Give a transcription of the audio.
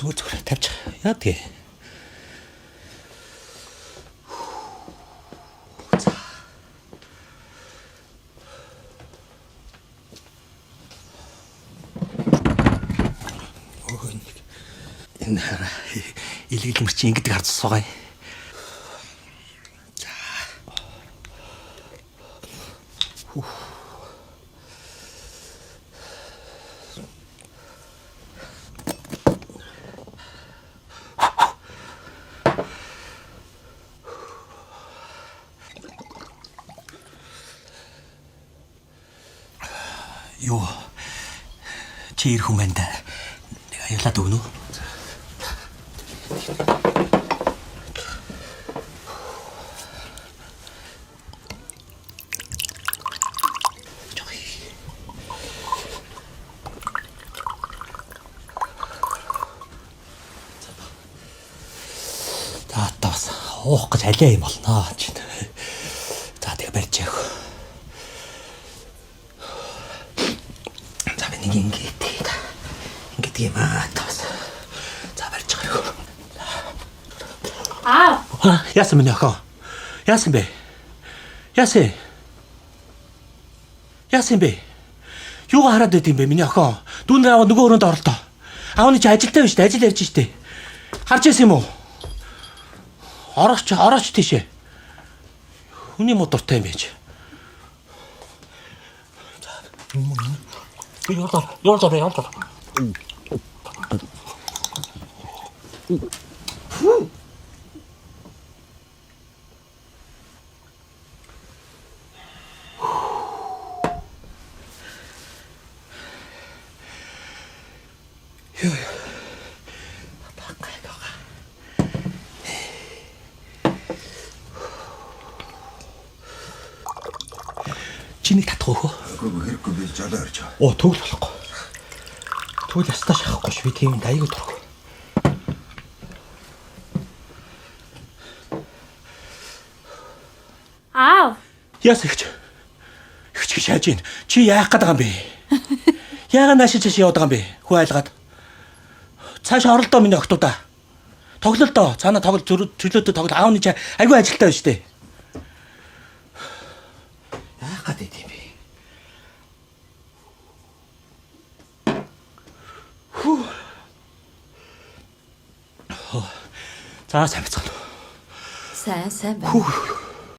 Зүгээр зүгээр тавьчих. Яа тэгээ. За. Өө нэг энэ хараа илгэлмэр чи ингэдэг харж суугаа. За. Юу чи ирэх юм байна да. Нэг аюулаад өгнө үү? За одоо бас уух гэж алиа юм болно чинь. За тэг барьж явах. За би нэг ингээд ингээд юм аа таас. За барьж гарах. Аав. Аа яасан минь охин? Яасан бэ? Яасан? Яасан бэ? Юугаа хараад байд юм бэ миний охин? Дүүнэр аваа нөгөө өрөөнд оролтоо. Аав нь чи ажилтай биш үү? Ажил ярьж штэ. Харж байсан юм уу? Орооч орооч тийшээ. Хүний муу дуртай юм байж. Би явуулаа, явуулаа, явуулаа. Юу. Чи нэг татах өөхөө. Үгүй хэрэггүй би жолоо орж байгаа. Оо тэгвэл болохгүй. Тэгвэл ястаа шахахгүй ш. Би тийм аягүй дург. Аав. Яас ихч. Ихч гэж шааж ийн. Чи яах гээд байгаа юм бэ? Яагаад наашиж чаш яваад байгаа юм бэ? Хүү айлгаад. Цааш оролдоо миний охтуудаа. Тоглолдоо. Цаана тоглол чөлөөтэй тоглол аав нь чи айгүй ажилтай байна штэ. Яах гээд байт юм бэ? Хүү. За сайн бацгаана. Сайн сайн байна.